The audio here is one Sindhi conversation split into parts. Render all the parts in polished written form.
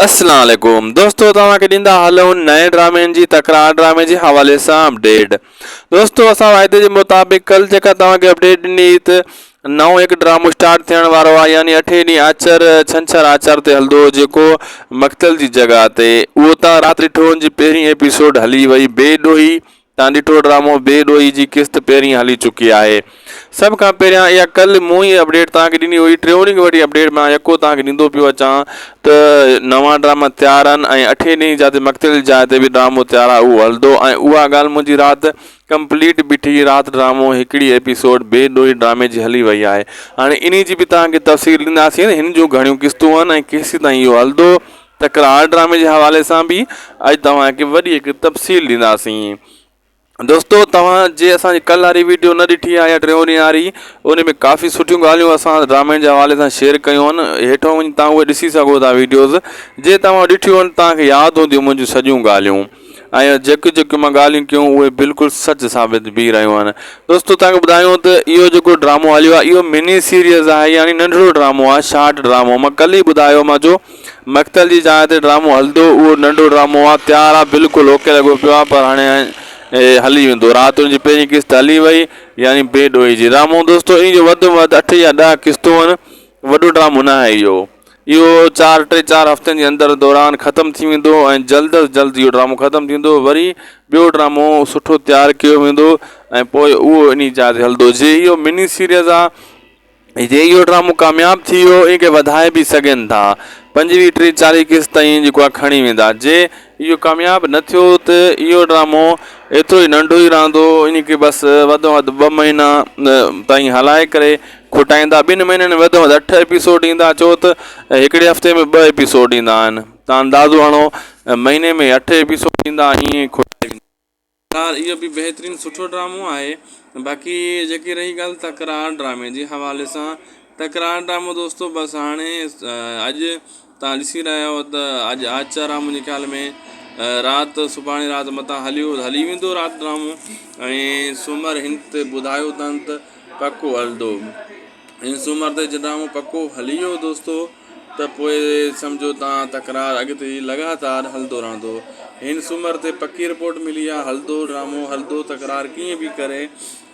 اسلام عليڪم دوستو توهان کي ڏيندا هلون نئين ڊرامين جي تڪرار ڊرامي جي حوالي سان اپڊيٽ دوستو اسان واعدي جي مطابق ڪل جيڪا توهان کي اپڊيٽ ڏني ته نئون هڪ ڊرامو اسٽارٽ ٿيڻ وارو آهي يعني اٺين ڏينهن آچر ڇنڇر آچر تي هلندو جيڪو مقتل جي جڳهه تي اهو تان رات ڏٺو ان جي پهرين ايپيسوڊ هلي وئي بي ڏوهي تان ڏٺو ڊرامو بي ڏوهي جي قسط پهرين هلي چڪي آهي. سڀ کان پهريان اها ڪل مون ئي اپڊيٽ توهان کي ڏني هئي ٽيون ڏينهن کان وٺي اپڊيٽ مان يڪو توهان کي ڏيندو پيو اچان ته نوان ڊراما تيار آهن ۽ اٺين ڏينهن جاتي مقتل جي جاء تي به ڊرامو تيار آهي اهو هلندو ۽ اها ڳالهه منهنجي رات ڪمپليٽ بيٺي رات ڊرامو هڪڙي ايپيسوڊ بي ڏوهي ڊرامي جي هلي وئي آهي هاڻي انهي جي به توهان کي تفصيل ڏينداسين هن جون گهڻيون قسطون آهن ۽ ڪيسيتائين اهو هلندو تڪرار ڊرامي جي حوالي سان به اڄ توهان کي وڏي هڪ تفصيل ڏينداسين دوستو توهان جي اسان جي ڪل واري ويڊيو نه ڏٺي آهي يا ٽيون ڏينهن واري ان ۾ ڪافي سٺيون ڳالهيون اسان ڊرامن جي حوالي سان شيئر ڪيون آهن هيٺو وڃي توهان اهي ڏسي سگهو ٿا ويڊيوز جي توهان ڏٺيون آهن توهان کي ياد هونديون منهنجون سڄيون ڳالهيون ۽ جيڪيون جيڪيون مان ڳالهيون ڪيون اهي بلڪل سچ ثابت بي رهيون آهن دوستو توهان کي ٻڌايون ته اهو جيڪو ڊرامو هليو آهي اهو مني سيريز آهي يعني ننڍڙو ڊرامو آهي شارٽ ڊرامو مان ڪل ئي ٻڌايو مان جو مقتل جي جاء تي ڊرامو هلندو اهو ننڍو ڊرامو آ تيار آ بلڪل اوڪي لڳو پيو آ پر هاڻي هلي ويندو رات ان جي پهرين قسط هلي وئي يعني بي ڏوهي جي ڊرامو دوستو ان جو وڌ ۾ وڌ اٺ يا ڏهه قسطون آهن وڏو ڊرامو نه آهي اهو اهو چار ٽي چار هفتن جي اندر دوران ختم ٿي ويندو ۽ جلد از جلد اهو ڊرامو ختم ٿيندو وري ٻيو ڊرامو سٺو تيار ڪيو ويندو ۽ پوء اهو انهي جاء تي هلندو جي اهو مني سيريز آ جي اهو ڊرامو ڪامياب ٿي ويو ان کي وڌائي به سگهن ٿا پنجويهه ٽيهه چاليهه قسط تائين جيڪو آهي کڻي ويندا جي اهو ڪامياب نه ٿيو ته اهو ڊرامو ايترو ئي ننڍو ئي رهندو ان کي بس وڌ ۾ وڌ ٻه مهينا تائين هلائي ڪري کٽائيندا ٻن مهينن ۾ وڌ ۾ وڌ اٺ ايپيسوڊ ايندا ڇو ته هڪڙي هفتي ۾ ٻه ايپيسوڊ ايندا آهن تان اندازو هڻو مهيني ۾ اٺ ايپيسوڊ ايندا ائين کٽائي ويندا. بهرحال اهو به بهترين سٺو ڊرامو آهي باقي جيڪي رهي ڳالهه تڪرار ڊرامي جي حوالي سان تڪرار ڊرامو دوستو بس هاڻي اڄ تان ڏسي رهيا آهيو ته اڄ آچر آهي منهنجي خيال ۾ رات سڀاڻي رات متان هليو هلي ويندو رات ڊرامو ۽ سومر هن تي ٻڌايو اٿن ته پڪو هلندو ۽ سومر تي ڊرامو پڪو هلي ويو دوستو ته پوء سمجهو تان تڪرار اڳتي لڳاتار هلندو رهندو. هن سومر تي پڪي رپورٽ ملي آ هلندو ڊرامو هلندو تڪرار ڪيئن به ڪري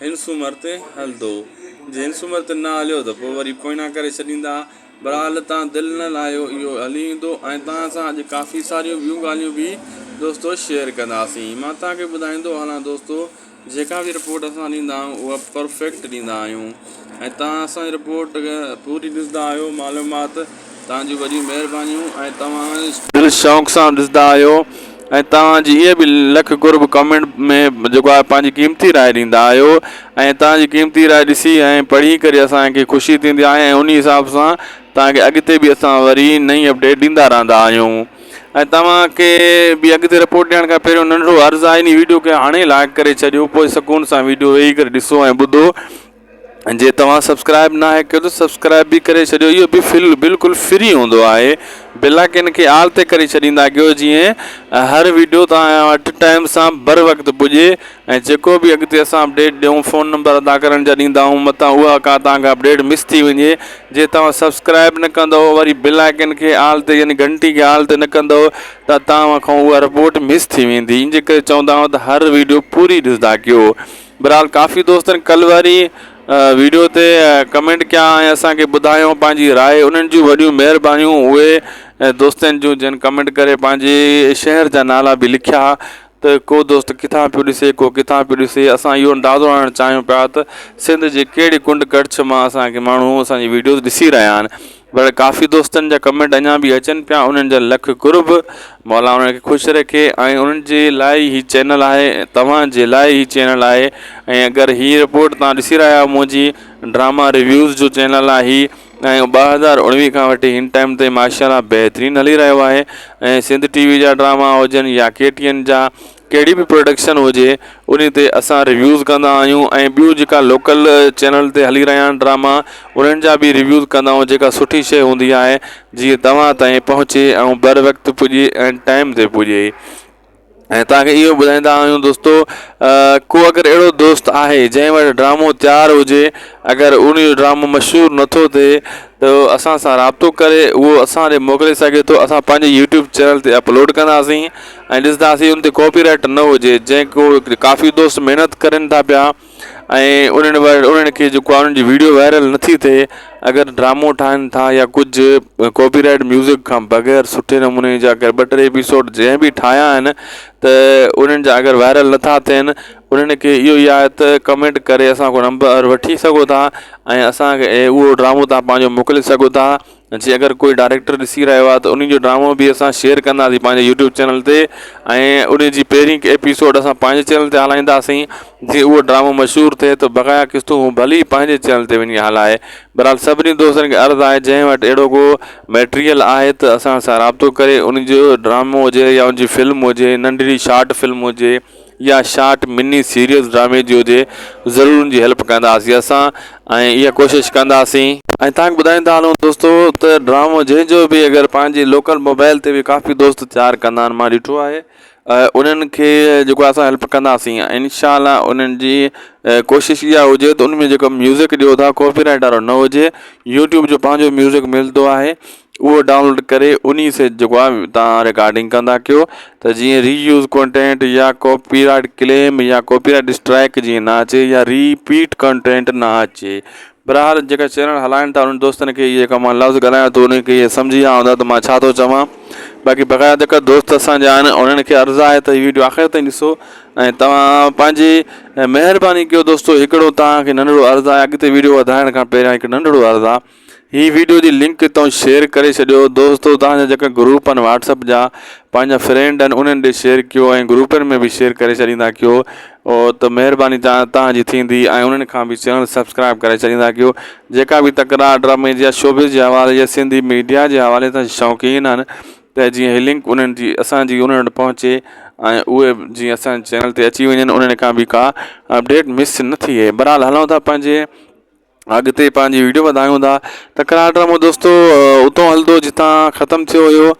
هن سومر تي هلندو. جي هن سومر تي نه هليو ته پوء وري پوئنا ڪري ڇڏيندا. بھرحال تان دل نه لاهيو اهو هلي ايندو ۽ تان سان اڄ ڪافي ساريون ٻيون ڳالهيون به دوستو شيئر ڪنداسين. مان تان کي ٻڌائيندو هلان دوستو جيڪا به رپورٽ اسان ڏيندا آهيون اها پرفيڪٽ ڏيندا آهيون ۽ توهان اسان جي رپورٽ پوري ڏسندا آهيو معلومات توهان جون وڏيون مهربانيون ۽ توهان دل شوق سان ڏسندا آهيو ۽ توهان جي اهي به لک قرب ڪمينٽ ۾ جيڪو آهي پنهنجي قيمتي راء ڏيندا آهيو ۽ توهان جي قيمتي راء ڏسي ۽ پڙهي ڪري اسان کي خوشي ٿيندي آهي ۽ انهي حساب سان توهان کي اڳتي به اسان وري نئين اپڊيٽ ڏيندا رهندا آهيون ۽ توهان کي به اڳتي رپورٽ ڏيڻ کان پهريون ننڍڙو عرض آهي انهي ويڊيو کي هاڻي لائڪ ڪري ڇڏيو پوء سڪون سان ويڊيو ويهي ڪري ڏسو ۽ ٻڌو جي توهان سبسڪرائب ناهي ڪيو ته سبسڪرائب به ڪري ڇڏيو اهو به فل بلڪل فري هوندو آهي بل آئڪن کي آل تي ڪري ڇڏيندا ڪيو جيئن هر ويڊيو توهان وٽ ٽائيم سان بر وقت پڄي ۽ جيڪو به اڳتي اسان اپڊيٽ ڏيون فون نمبر ادا ڪرڻ جا ڏيندا آهيون متان اها ڪا توهان کان اپڊيٽ مس ٿي وڃي جي توهان سبسڪرائب نه ڪندو وري بل آئڪن کي آل تي يعني گهنٽي کي آل تي نه ڪندو ته توهان کان اها رپورٽ مس ٿي ويندي ان جي ڪري چوندا آهيون ته هر ويڊيو پوري ڏسندا ڪيو بهرحال ڪافي دوستن ڪل واري ويڊيو تي ڪمينٽ ڪيا ۽ اسان کي ٻڌايو پنهنجي راء انهن جون وڏيون مهربانيون اهي دوستن جون جن ڪمينٽ ڪري پنهنجي شهر جا نالا به لکيا ته ڪو دوست ڪٿان پيو ڏسي ڪو ڪٿان پيو ڏسي اسان اهو اندازو هڻڻ چاهيون پيا ته سنڌ جي ڪهڙي ڪنڊ ڪڙڇ مان اسان کي ماڻهو اسان جي ويڊيوز ڏسي رهيا آهن پر ڪافي دوستن جا ڪمينٽ اڃا به اچن پيا انهن جا لک قرب مولا انهن کي خوش رکي ۽ انهن جي لاء هي چينل آهي توهان جي لاء هي چينل آهي ۽ اگر هي رپورٽ توهان ڏسي رهيا آهيو منهنجي ڊراما ريويوز جو چينل آهي ۽ 2019 کان وٺي هن ٽائيم تائين ماشاء الله بهترين هلي رهيو آهي ۽ سنڌ ٽي وي جا ڊراما هجن يا ڪي ٽي اين جا ڪهڙي به پروڊڪشن هجي ان تي اسان ريويوز ڪندا آهيون ۽ ٻيون جيڪا لوڪل چينل تي هلي رهيا آهن ڊراما انهن جا به ريويوز ڪندا آهيون جيڪا سٺي شي هوندي آهي جيئن توهان تائين پهچي ۽ بر وقت پڄي ۽ ٽائيم تي پڄي. ۽ توهان کي اهو ٻڌائيندا آهيون دوستو ڪو اگر اهڙو دوست آهي جنهن وٽ ڊرامو تيار هجي اگر ان جو ڊرامو مشهور نٿو ٿئي ته اسان سان رابطو ڪري اهو اسان ڏي موڪلي سگهي ٿو اسان پنهنجي يوٽيوب چينل تي اپلوڊ ڪنداسين ۽ ڏسنداسين ان تي ڪاپي رائٽ نه هجي جنهن ڪو ڪافي دوست محنت ڪرن ٿا پيا ۽ انهن وٽ انهن کي جيڪو آهي انهن جي ويڊيو وائرل نٿي ٿئي اگر ڊرامو ٺاهن ٿا يا ڪجهه ڪاپي رائيٽ ميوزڪ کان بغير سٺي نموني جا اگر ٻه ٽي ايپيسوڊ جنهن به ٺاهيا آهن ته انهن جا اگر وائرل نٿا ٿين انهن کي اهو ئي آهي ته ڪمينٽ ڪري اسان کان نمبر وٺي سگهو ٿا ۽ اسانکي اهو ڊرامو توهان پنهنجو موڪلي سگهو ٿا جي اگر ڪوئي ڊائريڪٽر ڏسي رهيو آهي ته انهي جو ڊرامو به اسان شيئر ڪنداسين پنهنجي يوٽيوب چينل تي ۽ انهي جي پهرين ايپيسوڊ اسان پنهنجي چينل تي هلائينداسين جي اهو ڊرامو مشهور ٿئي ته بقايا قسطون هو ڀلي پنهنجي چينل تي وڃي هلائي بهرحال سڀني دوستن کي عرض آهي جنهن وٽ اهڙو ڪو ميٽريل آهي ته اسان سان رابطو ڪري ان جو ڊرامو هجي يا ان جي فلم هجي ننڍڙي شارٽ فلم هجي يا شارٽ مني سيريز ڊرامي جي هجي ضرور ان جي هيلپ ڪنداسين اسان ۽ اها ڪوشش ڪنداسين. ۽ توهان کي ٻڌائيندا هلون دوستو ته ڊرامو جنهن جو به اگر پنهنجي لوڪل موبائل تي به ڪافي دوست تيار ڪندا آهن مان ڏٺو آهي انهن کي جيڪو اسان هيلپ ڪنداسين انشاء الله انهن جي ڪوشش اها هجي ته ان ۾ جيڪو ميوزڪ ڏيو ٿا ڪاپي رائٽ وارو نه هجي يوٽيوب جو پنهنجو ميوزڪ ملندو آهي اهو ڊائونلوڊ ڪري انهي سي جيڪو آهي توهان رڪارڊنگ ڪندا ڪيو ته جيئن ري يوز ڪنٽينٽ يا ڪاپي رائٽ ڪليم يا ڪاپي رائٽ اسٽرائڪ جيئن نه اچي يا ريپيٽ ڪنٽينٽ نه اچي بهرحال جيڪا چينل هلائن ٿا انهن دوستن کي اهي جيڪا مان لفظ ڳالهايان ٿو انهن کي اهي سمجهي ويا هوندا ته مان ڇا ٿو چوان باقي بقايا جيڪا دوست اسان جا آهن انهن کي عرض آهي ته هي ويڊيو آخر تائين ڏسو ۽ توهان پنهنجي مهرباني ڪيو دوستو هڪڙو توهان کي ننڍڙو عرض آهي اڳتي ويڊيو وڌائڻ کان پهريان هڪ ننڍڙو عرض آهي هي ويڊيو جي لنڪ تون شيئر ڪري ڇڏيو دوستو توهان جا جيڪا گروپ آهن واٽس اپ جا پنهنجا فرينڊ آهن انهن ڏي شيئر ڪيو ۽ گروپن ۾ به شيئر ڪري ڇڏيندا ڪيو او ته مهرباني توهان جي ٿيندي ۽ انهن کان به چينل سبسڪرائب ڪري ڇڏيندا ڪيو جيڪا به تڪرار ڊرامي جي شوبز جي حوالي يا سنڌي ميڊيا جي حوالي سان شوقين آهن ته جيئن هي لنڪ انهن جي اسان جي انهن وٽ پهچي ۽ اهي جيئن اسان جي چينل تي اچي وڃن انهن کان به ڪا اپڊيٽ مس نه ٿئي بهرحال هلون ٿا پنهنجي اڳتي پنهنجي ويڊيو وڌايون ٿا تڪرار ڊرامو دوستو اتو هلندو جتان ختم ٿيو هيو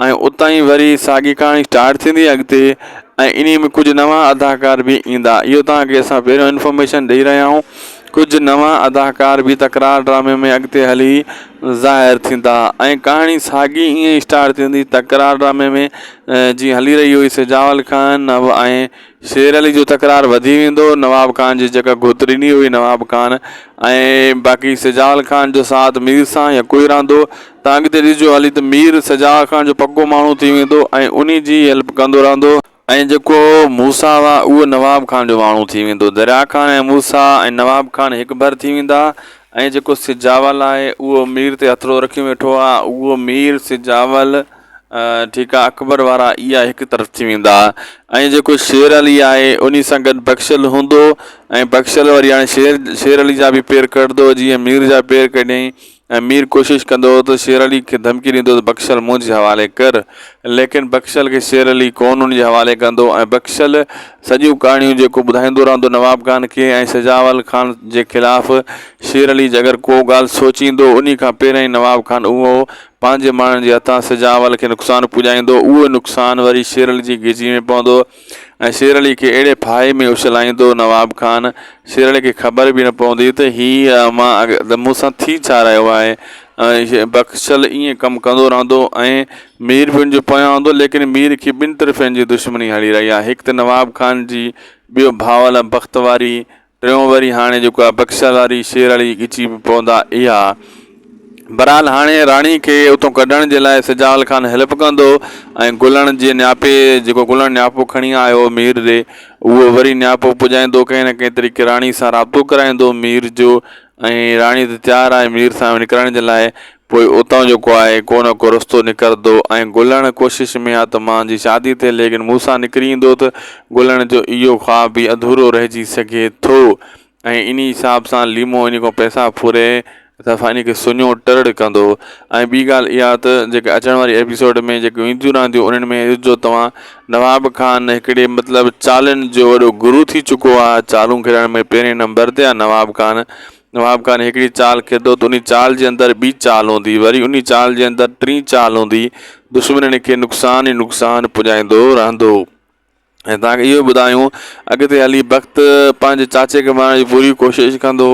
۽ اتان ئي وري ساڳي ڪهاڻي اسٽارٽ ٿيندي اڳتي ۽ انهي ۾ ڪجهه نوان اداڪار به ايندا اهو توهان کي اسان پهريون انفارميشن ڏئي رهيا آهيون ڪجهه نوان اداڪار به تڪرار ڊرامي ۾ اڳتي هلي ظاهر ٿيندا ۽ ڪهاڻي ساڳي ائين اسٽارٽ ٿيندي تڪرار ڊرامي ۾ جيئن هلي رهي هئي سجاول خان ۽ شير علي جو تڪرار وڌي ويندو، نواب خان جي جيڪا گهت ڏني هئي نواب خان ۽ باقي سجاول خان جو ساٿ مير سان يڪو ئي رهندو ته اڳتي ڏسجو هلي ته مير سجاول خان جو پڪو ماڻهو ٿي ويندو ۽ انهي جي هيلپ ڪندو رهندو ۽ جيڪو موسيٰ هئا اهو نواب خان جو ماڻهو ٿي ويندو دريا خان ۽ موسيٰ ۽ نواب خان هڪ ڀر ٿي ويندا ۽ جيڪو سجاول آهي اهو مير تي هٿڙو رکيو ويٺو آهي اهو مير سجاول ٺيڪ آ اڪبر وارا اها هڪ طرف ٿي ويندا ۽ جيڪو شير علي آهي انهي سان گڏ بخشل هوندو ۽ بخشل وري هاڻي شير شير علي جا به پير ڪڍندو جيئن مير جا پير ڪڍيائين ۽ مير ڪوشش ڪندو ته شير علي کي ڌمڪي ڏيندو ته بخشل منهنجي حوالي ڪر ليڪن بخشل کي شير علي ڪون ان جي حوالي ڪندو ۽ بخشل سڄيون ڪهاڻيون جيڪو ٻڌائيندو رهندو نواب خان کي ۽ سجاول خان جي خلاف شير علي اگر ڪو ڳالهه سوچيندو انهي کان پهريائين نواب خان اهو پنهنجي ماڻهن جي هٿان سجاول کي نقصان پڄائيندو، اهو نقصان وري شير علي جي ڳچيء ۾ پوندو ۽ شير علي کي اهڙي ڦاهي ۾ اڇلائيندو نواب خان شير علي کي خبر به نه پوندي ته هي مان مون سان ٿي ڇا رهيو آهي ۽ بخشل ائين ڪم ڪندو رهندو ۽ مير به ان جي پويان هوندو ليڪن مير کي ٻن طرفن جي دشمني هلي رهي آهي هڪ ته نواب خان جي ٻيو بهاول بخت واري ٽيون وري هاڻي جيڪو آهي بخشل واري شير علي ڳچي به پوندا اها بھرحال هاڻي راڻي کي اتو ڪڍڻ جي لاء سجاول خان هيلپ ڪندو ۽ گلڻ جي نياپي جيڪو گلڻ نياپو کڻي آيو مير ڏي اهو وري نياپو پڄائيندو ڪنهن نه ڪنهن طريقي راڻي سان رابطو ڪرائيندو مير جو ۽ راڻي ته تيار آهي مير سان نڪرڻ جي لاء پوء اتان جيڪو آهي ڪو نه ڪو رستو نڪرندو ۽ گلڻ ڪوشش ۾ آ ته مان جي شادي ٿئي ليڪن مون سان نڪري ايندو ته گلڻ جو اهو خواب به اڌورو رهجي سگهي ٿو ۽ انهي حساب سان ليمو انهي کان پئسا ڦري دفعا انهي کي سڃو ٽرڙ ڪندو ۽ ٻي ڳالهه اها ته جيڪي اچڻ واري ايپيسوڊ ۾ جيڪيون اينديون رهنديون انهن ۾ ڏسجو توهان نواب خان هڪڙي مطلب چالن جو وڏو گرو ٿي چڪو آ چالون کيڏڻ ۾ پهرين نمبر تي آ نواب خان نواب خان هڪڙي چال کيڏندو ته انهي چال جي اندر ٻي چال هوندي، وري انهي چال جي اندر ٽين چال هوندي، دشمنن کي نقصان ئي نقصان پڄائيندو رهندو. ۽ توهان کي اهو ٻڌايون اڳتي هلي بخت پنهنجي چاچي کي مارڻ جي پوري ڪوشش ڪندو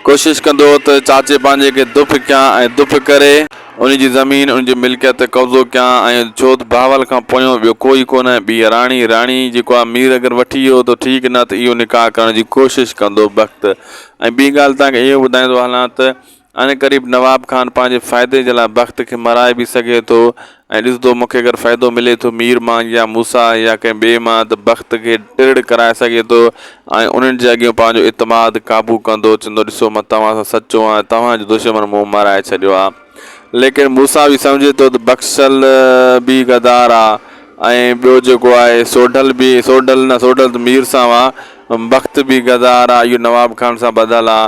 ڪوشش ڪندو ته چاچي پنهنجي کي دڦ ڪيان ۽ دڦ ڪري ان جي زمين ان جي ملڪيت تي قبضو ڪيان ۽ ڇو ته بهاول کان پويون ٻيو ڪوئي ڪونه ٻي راڻي راڻي جيڪو آهي مير اگر وٺي ويو ته ٺيڪ نه ته اهو نڪاح ڪرڻ جي ڪوشش ڪندو بخت ۽ ٻي ڳالهه توهان کي اهو ٻڌائيندو هلان ته ان قريب نواب خان پنهنجي فائدي جي لاء بخت کي مارائي به سگهي ٿو ۽ ڏسندو مون کي اگر فائدو ملي ٿو مير مان يا موسيٰ يا ڪنهن ٻئي مان ته بخت کي ٽرڙ ڪرائي سگهي ٿو ۽ انهن جي اڳيون پنهنجو اعتماد قابو ڪندو چوندو ڏسو مان توهان سان سچو آهيان توهان جو دشمن مون مارائي ڇڏيو آهي ليڪن موسيٰ به سمجهي ٿو ته بخشل به غدار آ ۽ ٻيو جيڪو آهي سوڍل به سوڍل نه سوڍل ته مير سان آ بخت به غدار آ اهو نواب خان سان ٻڌل آ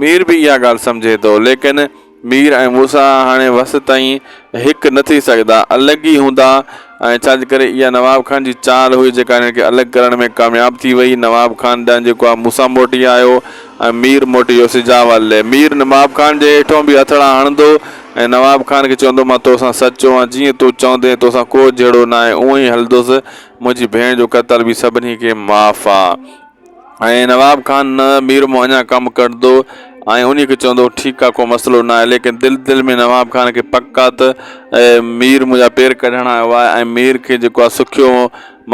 مير به اها ڳالهه سمجهي ٿو، ليڪن مير ۽ موسيٰ هاڻي وس تائين هڪ نه ٿي سگهندا، الڳ ئي هوندا ۽ ڇا جي ڪري اها نواب خان جي چال هئي جيڪا هنن کي الڳ ڪرڻ ۾ ڪامياب ٿي وئي. نواب خان ڏانهن جيڪو آهي موسيٰ موٽي آيو ۽ مير موٽي ويو سجاول ڏي. مير نواب خان جي هيٺون به هٿڙا هڻندو ۽ نواب خان کي چوندو مان توسان سچو آهيان، جيئن تون چوندين توسان ڪو جهيڙو ناهي، اونئن ئي هلندس، منهنجي ڀيڻ جو قتل به سڀني کي معاف آ. ۽ نواب خان نه مير مون اڃا ڪم ڪڍندو ۽ انهي کي چوندو ٺيڪ آ ڪو مسئلو نه آهي ليڪن دل دل ۾ نواب خان کي پڪ آ ته مير منهنجا پير ڪڍڻ آيو آهي ۽ مير کي جيڪو آ سکيو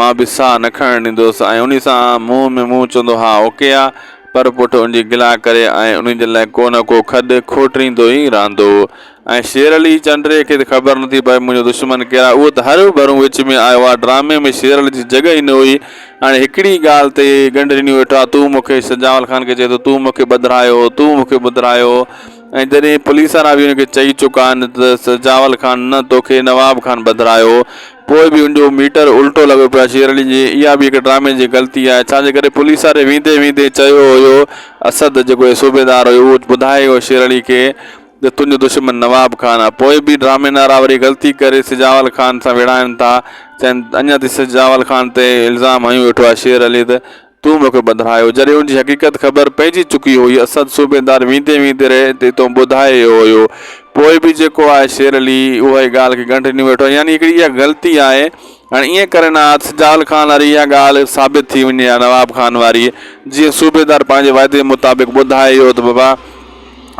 مان به ساهه نه کڻڻ ڏيندوس ۽ انهي سان منهن ۾ منهن چوندو ها اوڪي آ پر پٽ ان جي گلا ڪري ۽ انهي جي لاء ڪو نه ڪو کڏ کوٽريندو ئي رهندو ۽ شير علي چنڊري کي ته خبر نٿي پئي منهنجو دشمن ڪير آهي اهو ته هر ڀرون وچ ۾ آيو آهي ڊرامي ۾ شير علي جي جڳهه ئي نه هئي هاڻي هڪڙي ڳالهه تي ڳنڍ ڏني ويٺو آهي تون مون کي سجاول خان کي چئي ٿو تون مون کي ٻڌرايو تون مون کي ٻڌرايو ۽ جڏهن پوليس وارا به ان کي چئي چڪا آهن ته سجاول خان نه توکي نواب خان ٻڌرايو پوء به ان جو ميٽر الٽو لڳو پيو آهي شير علي جي اها به هڪ ڊرامي جي غلطي آهي ڇا جي ڪري پوليس واري ويندي ويندي چيو هيو اسد جيڪو صوبيدار هيو اهو ٻڌائي ويو شير علي کي ته تنهنجو دشمن نواب خان آ. پوء به ڊرامي نارا وري غلطي ڪري سجاول خان سان ويڙهائين ٿا. چين اڃا تائين سجاول خان تي الزام هنيو ويٺو آهي شير علي ته تون مون کي ٻڌرايو. جڏهن ان جي حقيقت خبر پئجي چڪي هئي. اسد صوبيدار ويندي ويندي رهي تون ٻڌائي ويو هيو. پوء به جيڪو آهي شير علي اها ئي ڳالهه کي ڳنڍ ڏني ويٺو آهي. يعني هڪڙي اها غلطي آهي. هاڻي ائين ڪري نه ها ته سجاول خان واري اها ڳالهه ثابت ٿي وڃي ها نواب خان واري جيئن صوبيدار پنهنجي وعدي مطابق ٻڌائي ويو ته بابا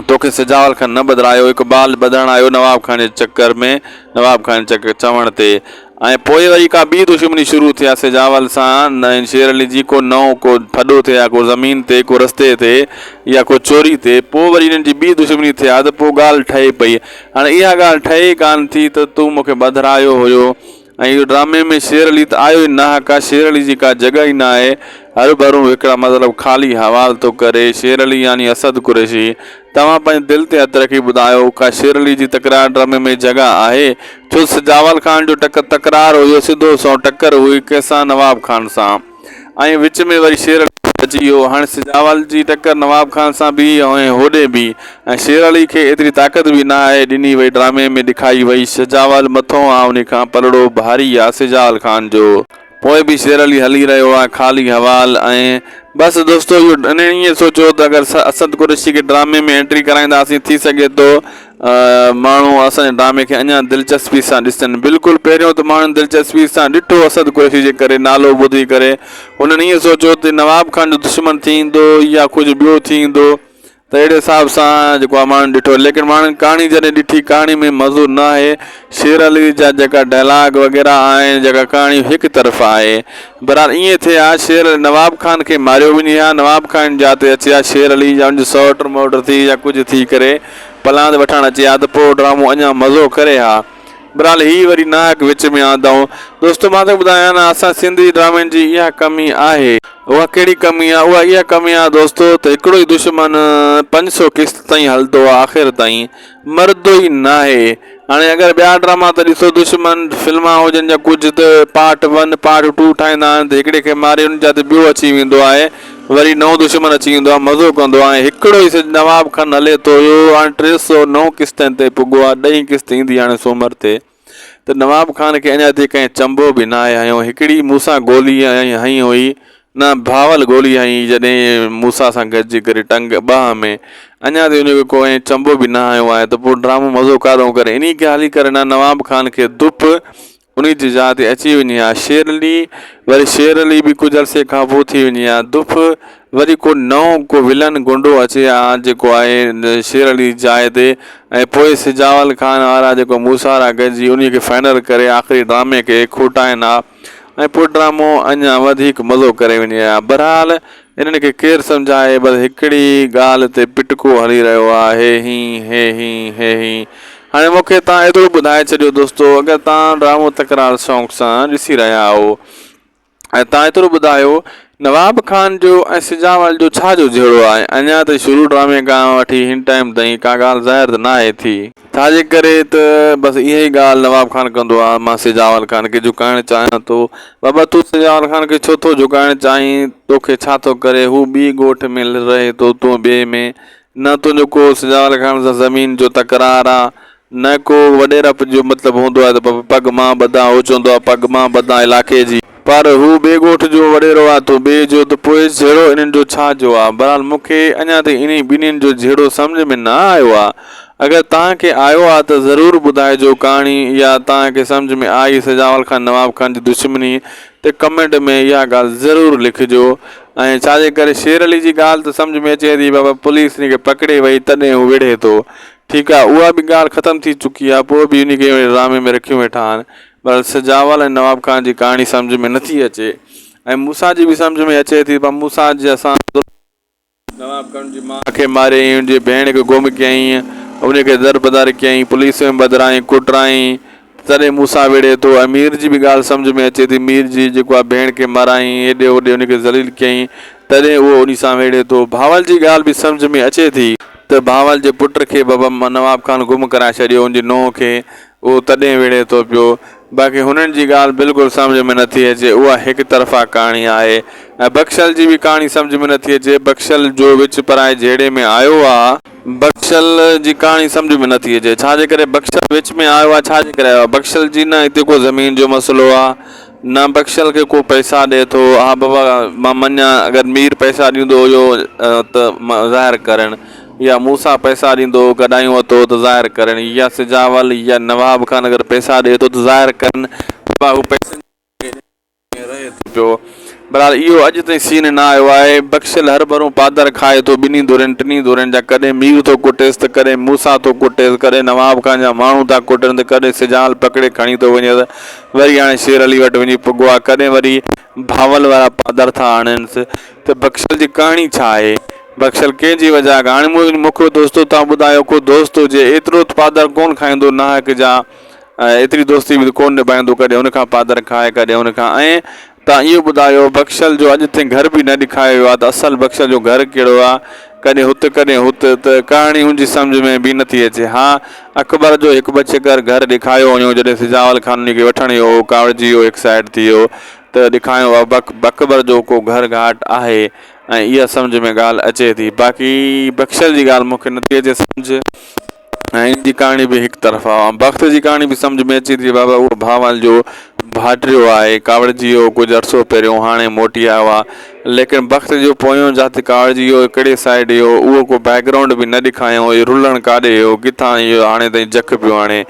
توکي سجاول خان نه ٻڌرايو اقبال ٻڌڻ آيو نواب خان جي چڪر ۾ نواب خان جي چوڻ تي ۽ پوء وري ڪا ٻي دشمني شروع ٿي ها سجاول سان ۽ شير علي جي ڪو نئون ڪو ڦڏو ٿئي ها ڪو زمين تي ڪو رستي تي يا ڪو چوري تي پوء وري انهن جي ٻي دشمني ٿئي ها ته پوء ڳالهه ٺهي پئي هاڻي اها ڳالهه ٺهي ئي ڪانه ٿي ته تون مون کي ٻڌرايو هيو ۽ اهو ڊرامي ۾ شير علي ته آيو ئي ناهه ڪا شير علي جي ڪا جڳهه ئي ناهي هر ڀرون هڪڙا مطلب خالي حوال ٿو ڪري شير علي يعني اسد قريشي توهان پنهنجي دل تي هٿ رکي ٻڌايو ڪا شير علي جي تڪرار ڊرامي ۾ جڳهه آهي ڇو سجاول خان جو ٽڪ تڪرار هيو سڌو سنئون ٽڪر هئي ڪنهن سان نواب خان سان ۽ وچ ۾ وري شير علي اچي ويو. هاڻي سجاول جي ٽڪر نواب خان سان به ۽ هوڏي به ۽ شير علي کي ايتري طاقت به نه آهي ڏني وئي ڊرامي ۾ ڏکائي وئي سجاول مٿو آ انهي کان پلڙو ڀاري آ سجاول خان جو. پوء به شير علي هلي رهيو آ خالي حوال ۽ بس دوستو اهو انهن ائين سوچيو ته اگر اسد قريشي کي ڊرامي ۾ انٽري ڪرائينداسين ٿي سگهي ٿو ماڻهو اسان جي ڊرامي کي اڃا دلچسپي سان ڏسن بلڪل پهريون ته ماڻهن دلچسپي سان ڏٺو اسد قريشي جي ڪري نالو ٻڌي ڪري هنن ائين سوچيو ته نواب خان جو دشمن ٿيندو يا ڪجهه ٻيو ٿيندو ته اهڙي حساب سان جيڪو آهي ماڻهن ڏٺو ليڪن ماڻهن ڪهاڻي جڏهن ڏٺي ڪهاڻي ۾ مزو نه آهي شير علي جا جيڪا ڊائلاگ وغيره آهن جيڪا ڪهاڻي هڪ طرف آهي بهرحال ائين ٿئي ها شير علي نواب خان کي ماريو وڃي ها نواب خان جا تي اچي ها شير علي يا ان جو سئوٽ موٽ ٿي يا ڪجهه ٿي ڪري پلاند وٺڻ اچي ها ته پوء ڊرامو اڃا مزو ڪري ها. بھرحال هي وري ناحق وچ ۾ آندائون. دوستو مان توکي ٻڌايان نه اسان سنڌي ڊرامن جي اها ڪمي آهي. اها ڪهڙي ڪمي آهي؟ اها اها ڪمي آهي دوستو ته هڪڙو ئي دشمن 500 قسط تائين هلندو آهي آخر تائين مردو ئي ناهي. هاڻي اگر ٻيا ڊراما ته ڏسو دشمن فلما هجن يا ڪجهه ته پارٽ ون پارٽ ٽو ٺاهيندا آهن ته هڪڙي کي ماري ان جا تي ٻيو اچي ويندو آهي وري نئون دشمن اچي ويندو آهي مزو ڪندو آهي ۽ هڪڙو ئي نواب خان هلي ٿو اهو هاڻي 309 قسطن تي پڳو آهي ڏهين قسط ايندي هاڻي سومر تي ته نواب خان کي اڃا تائين ڪنهن چنبو به ناهي هنيو هڪڙي موسيٰ گولي هنئي هئي نه بهاول گولي هنئي جڏهن موسيٰ سان گڏجي ڪري ٽنگ ٻانهن ۾ اڃا تائين ان کي ڪو ائين چنبو به نه هنيو آهي ته پوء ڊرامو مزو ڪاڏهون ڪري انهي کي هلي ڪري نه نواب خان کي ڌپ. انهي جي جاء تي اچي وڃي ها شير علي وري شير علي به ڪجهه عرصي کان پوء ٿي وڃي ها دف وري ڪو نئون ڪو ولن گنڊو اچي ها جيڪو آهي شير علي جي جاء تي ۽ پوء سجاول خان وارا جيڪو موسيٰ وارا گڏجي انهي کي فائنل ڪري آخري ڊرامي کي کوٽائين ها ۽ پوء ڊرامو اڃا وڌيڪ مزو ڪري وڃي ها. بھرحال انھن کي ڪير سمجهائي بس ھڪڙي ڳالهه تي پٽڪو ھلي رھيو آ ھي ھين ھي ھين ھي ھين. ھاڻي مون کي توھان ايترو ٻڌائي ڇڏيو دوستو اگر توھان ڊرامو تڪرار شوق سان ڏسي رھيا آھو ۽ توھان ايترو ٻڌايو نواب خان جو ۽ سجاول جو ڇا جو جهيڙو آهي؟ اڃا ته شروع ڊرامي کان وٺي هن ٽائيم تائين ڪا ڳالهه ظاهر ته ناهي ٿي. ڇا جي ڪري ته بس اها ئي ڳالهه نواب خان ڪندو آهي مان سجاول خان کي جهڪائڻ چاهيان ٿو. بابا تون سجاول خان کي ڇو ٿو جهڪائڻ چاهين؟ توکي ڇا ٿو ڪري؟ هو ٻي ڳوٺ ۾ رهي ٿو تون ٻئي ۾. نه تنهنجو ڪو سجاول خان سان زمين جو تڪرار آ نه ڪو وڏيرپ جو مطلب هوندو آهي ته پڳ مان ٻڌان هو چوندو آهي پڳ مان ٻڌان علاقي جي. پر هو ٻئي ڳوٺ جو وڏيرو آ تون ٻئي جو ته پوء جهيڙو انهن جو ڇا جو آ؟ بهرحال مون کي اڃا تائين انهي ٻنهين جو جهيڙو سمجهه ۾ نه آيو آ. اگر توهان کي آيو آ ته ضرور ٻڌائجو ڪهاڻي اها توهان کي سمجهه ۾ آئي سجاول خان نواب خان جي دشمني ته ڪمينٽ ۾ اها ڳالهه ضرور لکجو ۽ ڇا جي ڪري شير علي جي ڳالهه ته سمجهه ۾ اچي ٿي بابا پوليس ان کي پڪڙي وئي تڏهن هو وڙهي ٿو ٺيڪ آ اها به ڳالهه ختم ٿي چڪي آ پوء به انهي کي ڊرامي ۾ رکيون ويٺا آهن بهرحال سجاول ۽ نواب خان جي ڪهاڻي سمجهه ۾ نٿي اچي ۽ موسيٰ جي به سمجهه ۾ اچي ٿي پر موسيٰ جي اسان نواب خان جي ماء کي ماريائين ان جي ڀيڻ کي گم ڪيائين ان کي دربدر ڪيائين پوليس ۾ ٻڌرائين ڪٽرائين تڏهن موسيٰ وڙهي ٿو ۽ مير جي به ڳالهه سمجهه ۾ اچي ٿي. مير جي جيڪو آ ڀيڻ کي مارائين، هيڏي هوڏي ان کي ذليل ڪيائين، تڏهن اهو انهي سان وڙهي ٿو. بهاول جي ڳالهه به سمجهه ۾ اچي ٿي ته بهاول جي پٽ کي بابا نواب خان گم ڪرائي ڇڏيو، ان جي نونهن کي، اهو تڏهن وڙهي ٿو پيو. باقي هنن جي ڳالهه بلڪل سمجهه ۾ نٿي اچي. اها هڪ طرفا ڪهاڻي آهي ۽ بخشل جي به ڪهاڻي سمجهه ۾ نٿي اچي. بخشل جو وچ پرائي جهيڙي ۾ آيو آ. بخشل جي ڪهاڻي سمجهه ۾ نٿي اچي ڇا جي ڪري بخشل وچ ۾ آيو آ ڇا جي ڪري آيو آ بخشل جي نه هتي ڪو زمين جو مسئلو آ نه بخشل کي ڪو پئسا ڏي ٿو ها بابا مان مڃان اگر مير پئسا ڏيندو هيو ته ظاهر ڪرڻ يا موسيٰ پئسا ڏيندو هو گڏايون اٿو ته ظاهر ڪرڻ يا سجاول يا نواب خان اگر پئسا ڏي ٿو ته ظاهر ڪرن بابا هو پئسن رهي ٿو پيو. بھرحال اهو اڄ تائين سين نه آيو آهي. بخشل هرڀرو پادر کائي ٿو ٻنهي ڌرين ٽنهي ڌرين جا ڪڏهن مير ٿو ڪٽيس ته ڪڏهن موسيٰ ٿو ڪٽيس ڪڏهن نواب خان جا ماڻهو ٿا ڪٽن ته ڪڏهن سجال پڪڙي کڻي ٿو وڃيس وري هاڻي شير علي وٽ وڃي پڳو آهي ڪڏهن وري بھاول وارا پادر ٿا آڻينس ته بخشل جي ڪهاڻي ڇا آهي؟ بخشل ڪنهن جي وجهه کان هاڻي مون کي دوستو توهان ٻڌايو ڪو دوست هجي ايترو ته پادر ڪونه کائيندو ناحق جا ۽ ايتري دوستي به ڪونه نڀائيندو ڪڏهن هن کان پادر کائي ڪڏهن هن کان ۽ تان اهو ٻڌايو بخشل جو اڄ تائين گهر به نه ڏکايو ويو آهي ته اصل بخشل جو گهر ڪهڙو آهي ڪڏهن هت ڪڏهن هت ته ڪهاڻي هن جي سمجهه ۾ به نٿي اچي ها اڪبر جو هڪ ٻه چڪر گهر ڏکايو هيو جڏهن سجاول خان ان کي وٺڻ ويو هو ڪاوڙجي ويو هڪ سائيڊ ٿي ويو ته ڏکايو اڪبر جو ڪو گهر گهاٽ آهي ۽ اها سمجهه ۾ ڳالهه اچي ٿي باقي بخشل جي ڳالهه مون کي نٿي اچي سمجهه. ۽ ان جي ڪهاڻي به هڪ طرفا آ. بخت جي ڪهاڻي به سمجهه ۾ اچي ٿي بابا اهو ڀانول جو ڀائٽيو آهي ڪاوڙجي ويو ڪجهه عرصو پهريون هاڻي موٽي آيو آ ليڪن بخت جو پويون جاتي ڪاوڙجي ويو ڪهڙي سائيڊ هيو اهو ڪو بيڪ گرائونڊ به نه ڏيکايائون اهو رلڻ ڪاڏي هيو ڪٿان اهو هاڻي تائين جک پيو هڻي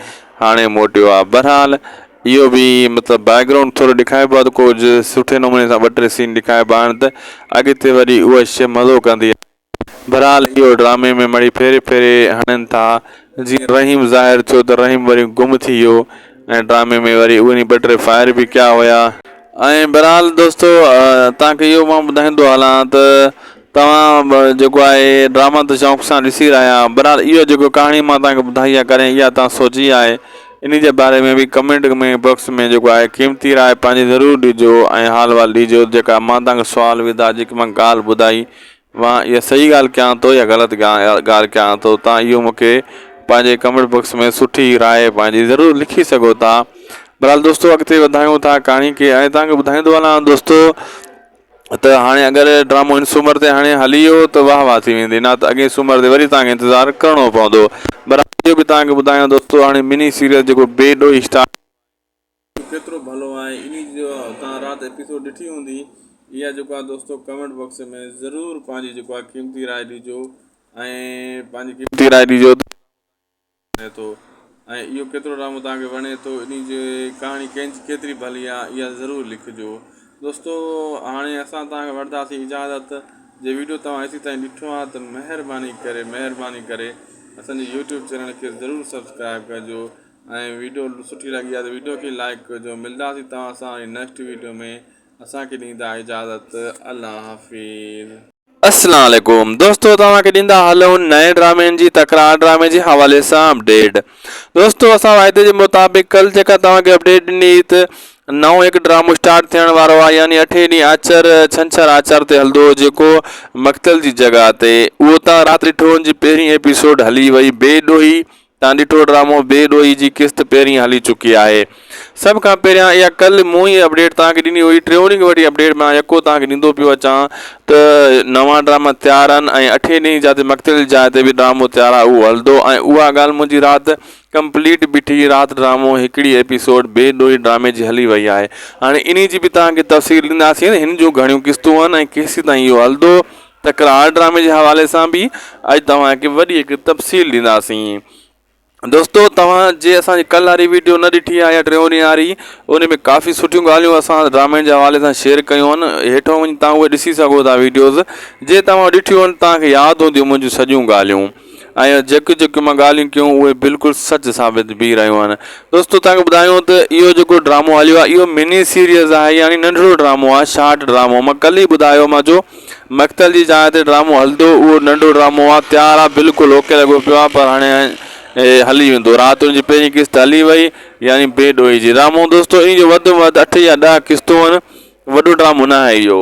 هاڻي موٽيو آ بهرحال اهو به مطلب بيڪ گرائونڊ ٿورو ڏيکائبو آ ته ڪجهه سٺي نموني سان ٻه ٽي سين ڏيکائبا آهن ته اڳتي وري اها شي مزو ڪندي. بھرحال اھو ڊرامي ۾ مڙئي ڦيري ڦيري ھڻن ٿا جيئن رحيم ظاھر ٿيو ته رحيم وري گم ٿي ويو ۽ ڊرامي ۾ وري اھي ٻه ٽي فائر به ڪيا ھيا. ۽ بھرحال دوستو توھان کي اھو مان ٻڌائيندو ھلان ته توھان جيڪو آھي ڊراما ته شوق سان ڏسي رھيا آھيو بھرحال اھو جيڪو ڪھاڻي مان توھان کي ٻڌائي آھي ڪڏھن اھا توھان سوچي آھي انھي جي باري ۾ به ڪمينٽ ۾ باڪس ۾ جيڪو آھي قيمتي راء پنھنجي ضرور ڏجو ۽ حال وال ڏجو جيڪا مان توھان کي سوال وڌا جيڪي مان ڳالھ ٻڌائي مان اها صحيح ڳالهه ڪيان ٿو يا غلط ڳالهه ڪيان ٿو تان اهو مون کي پنهنجي ڪمينٽ باڪس ۾ سٺي راء پنهنجي ضرور لکي سگهو ٿا بهرحال دوستو اڳتي وڌايون ٿا ڪهاڻي کي ۽ توهان کي ٻڌائيندو هلان دوستو ته هاڻي اگر ڊرامو هن سومر تي هاڻي هلي ويو ته واهه واهه ٿي ويندي نه ته اڳئين سومر تي وري توهان کي انتظار ڪرڻو پوندو بهرحال اهو به توهان کي ٻڌايان دوستو هاڻي مني سيريل جيڪو بي ڏوهي اسٽار ڪيترو ڀلو آهي انهي جو توهان رات ايپيسوڊ ڏٺي هوندي اها جيڪو آهي دوستو ڪمينٽ باڪس ۾ ضرور پنهنجي جيڪو آهي قيمتي راء ڏجو ۽ پنهنجي قيمتي راء ڏجو ٿو ۽ ۽ اهو ڪيترو ڊرامو توهان کي وڻي ٿو انهي جي ڪهاڻي ڪنهن جي ڪيتري ڀلي آهي اها ضرور لکجو دوستو هاڻي اسان توهان کي وٺنداسين اجازت جي ويڊيو توهان هيسي تائين ڏٺو آهي ته مهرباني ڪري مهرباني ڪري اسان جي يوٽيوب چينل کي ضرور سبسڪرائب ڪجو ۽ ويڊيو سٺي لڳي آهي ته ويڊيو کي لائڪ ڪجو ملداسين توهان سان وري نيڪسٽ ويڊيو ۾ اسان کي ڏيندا اجازت الله حافظ. السلام عليڪم دوستو توهان کي ڏيندا هلون نئين ڊرامين جي تڪرار ڊرامي جي حوالي سان اپڊيٽ دوستو اسان واعدي جي مطابق ڪل جيڪا توهان کي اپڊيٽ ڏني ته نئون هڪ ڊرامو اسٽارٽ ٿيڻ وارو آهي يعني اٺين ڏينهن آچر ڇنڇر آچر تي هلندو جيڪو مقتل جي جڳهه تي اهو تان رات ڏٺو ان جي پهرين ايپيسوڊ هلي وئي بي ڏوهي تان ڏٺو ڊرامو بي ڏوهي جي قسط پهرين هلي چڪي آهي سڀ کان پهريان اها ڪل مون ئي اپڊيٽ توهان کي ڏني هئي ٽيون ڏينهن وٺي اپڊيٽ مان يڪو توهان کي ڏيندو پيو اچان ته نوان ڊراما تيار آهن ۽ اٺين ڏينهن جاتي مقتل جي جاء تي به ڊرامو تيار آهي اهو هلندو ۽ اها ڳالهه منهنجي رات ڪمپليٽ بيٺي رات ڊرامو هڪڙي ايپيسوڊ بي ڏوهي ڊرامي جي هلي وئي آهي هاڻي انهي جي به توهان کي تفصيل ڏينداسين هن جون گهڻيون قسطون آهن ۽ ڪيسيتائين اهو هلندو تڪرار ڊرامي جي حوالي سان به اڄ توهان کي وڏي هڪ تفصيل ڏينداسين دوستو توهان جي اسان جي ڪل واري ويڊيو نه ڏٺي آهي يا ٽيون ڏينهن واري ان ۾ ڪافي سٺيون ڳالهيون اسان ڊرامي جي حوالي سان شيئر ڪيون آهن هيٺو وڃي توهان اهي ڏسي سگهو ٿا ويڊيوز جي توهان ڏٺيون آهن توهان کي ياد هونديون منهنجون سڄيون ڳالهيون ۽ جيڪيون جيڪيون مان ڳالهيون ڪيون اهي بلڪل سچ ثابت به رهيون آهن دوستو توهان کي ٻڌايون ته اهو جيڪو ڊرامو هليو آهي اهو مني سيريز آهي يعني ننڍڙو ڊرامو آهي شارٽ ڊرامو مان ڪل ئي ٻڌايو مان جو مقتل جي جاء تي ڊرامو هلندو اهو ننڍو ڊرامو آهي تيار آهي بلڪل اوڪي لڳو پيو آهي پر هاڻي هلي ويندو رات ان جي پهرين قسط هلي وئي يعني بي ڏوهي جي ڊرامو دوستو ان جو وڌ ۾ وڌ اٺ يا ڏهه قسطون آهن وڏو ڊرامو نه آهي اهو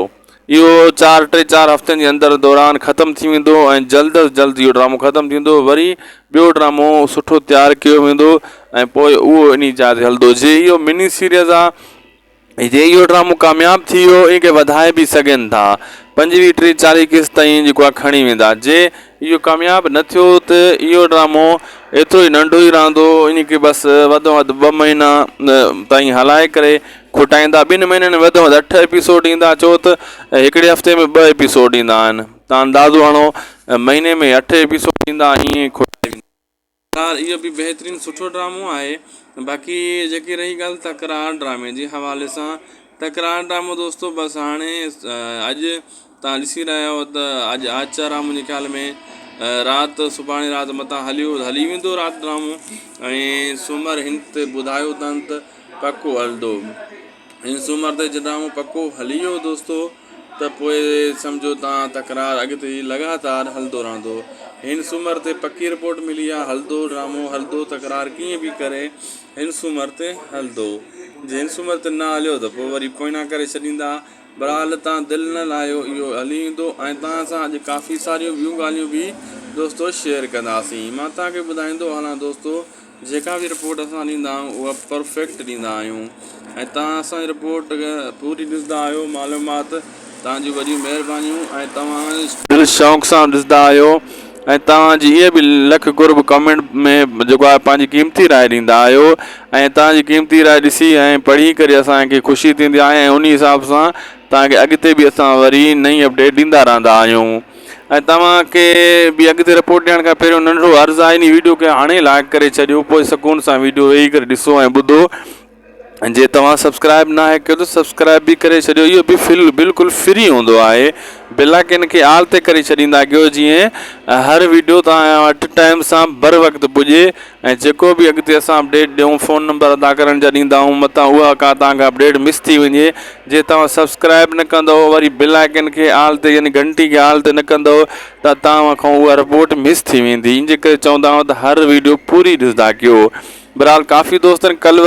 اهو چار ٽي چار هفتن جي اندر دوران ختم ٿي ويندو ۽ جلد از جلد اهو ڊرامو ختم ٿيندو وري ٻيو ڊرامو سٺو تيار ڪيو ويندو ۽ پوء اهو انهي جاء تي هلندو جي اهو مني سيريز آ جي اهو ڊرامو ڪامياب ٿي ويو ان کي وڌائي به سگهن ٿا پنجويهه ٽيهه چاليهه قسط تائين جيڪو آ کڻي ويندا جي اهو ڪامياب نه ٿيو ته اهو ڊرامو ايترو ئي ننڍو ئي رهندو ان کي بس وڌ ۾ وڌ ٻه مهينا تائين هلائي ڪري کٽائيندا ٻن مهينن ۾ وڌ ۾ وڌ اٺ ايپيسوڊ ايندا ڇو ته هڪڙي هفتي ۾ ٻه ايپيسوڊ ايندا آهن تان اندازو هڻو مهيني ۾ اٺ ايپيسوڊ ايندا ائين کٽائي ويندا. بهرحال اهو به بهترين سٺو ڊرامو آهي باقي جيڪي رهي ڳالهه تڪرار ڊرامي جي حوالي سان تڪرار ڊرامو دوستو بس هاڻي اڄ تان ڏسي رهيا آهيو ته اڄ آچر آهي منهنجي خيال ۾ رات سڀاڻي رات متان هليو هلي ويندو رات ڊرامو ۽ سومر هن تي ٻڌايو اٿن ته پڪو هلندو ۽ سومر تي جي ڊرامو پڪو هلي ويو دوستو ته پوء سمجهو تان تڪرار اڳتي لڳاتار هلندو رهندو. هن سومر تي پڪي رپورٽ ملي آ هلندو ڊرامو هلندو تڪرار ڪيئن به ڪري هن سومر تي هلندو جي هن سومر تي نه هليو ته پوء وري پوئنا ڪري ڇڏيندا بھرحال تان دل نه لاهيو اهو هلي ايندو ۽ تان سان اڄ ڪافي ساريون ٻيون ڳالهيون به دوستو شيئر ڪنداسين مان تان کي ٻڌائيندو هلان دوستو جيڪا به رپورٽ اسان ڏيندا آهيون اها پرفيڪٽ ڏيندا آهيون ۽ توهان اسان جي رپورٽ پوري ڏسندا آهيو معلومات توهان جون وڏيون مهربانيون ۽ توهان دل شوق سان ڏسندا آهيو ۽ توهان جي اهي به لک قرب ڪمينٽ ۾ جيڪو آهي پنهنجي قيمتي راء ڏيندا آهيو ۽ توهان جي قيمتي راء ڏسي ۽ پڙهي ڪري اسان کي خوشي ٿيندي آهي ۽ انهي حساب سان توهان کي اڳتي به اسان وري نئين اپڊيٽ ڏيندا رهندا آهيون ۽ توهان کي به اڳتي رپورٽ ڏيڻ کان پهريون ننڍڙو عرض آهي انهي ويڊيو کي هاڻي لائڪ ڪري ڇڏيو پوء سڪون سان ويڊيو ويهي ڪري ڏسو ۽ ٻڌو جي توهان سبسڪرائب ناهي ڪيو ته سبسڪرائب به ڪري ڇڏيو اهو به فل بلڪل فري هوندو آهي بل آئڪن کي آل تي ڪري ڇڏيندا ڪيو جيئن هر ويڊيو توهان وٽ ٽائيم سان بر وقت پڄي ۽ جيڪو به اڳتي اسان اپڊيٽ ڏيون فون نمبر ادا ڪرڻ جا ڏيندا آهيون متان اها ڪا توهان کان اپڊيٽ مس ٿي وڃي جي توهان سبسڪرائب نه ڪندو وري بل آئڪن کي آل تي يعني گهنٽي کي آل تي نه ڪندو ته توهان کان اها رپورٽ مس ٿي ويندي ان جي ڪري چوندا آهيون ته هر ويڊيو پوري ڏسندا ڪيو بهرحال ڪافي دوستن ڪل.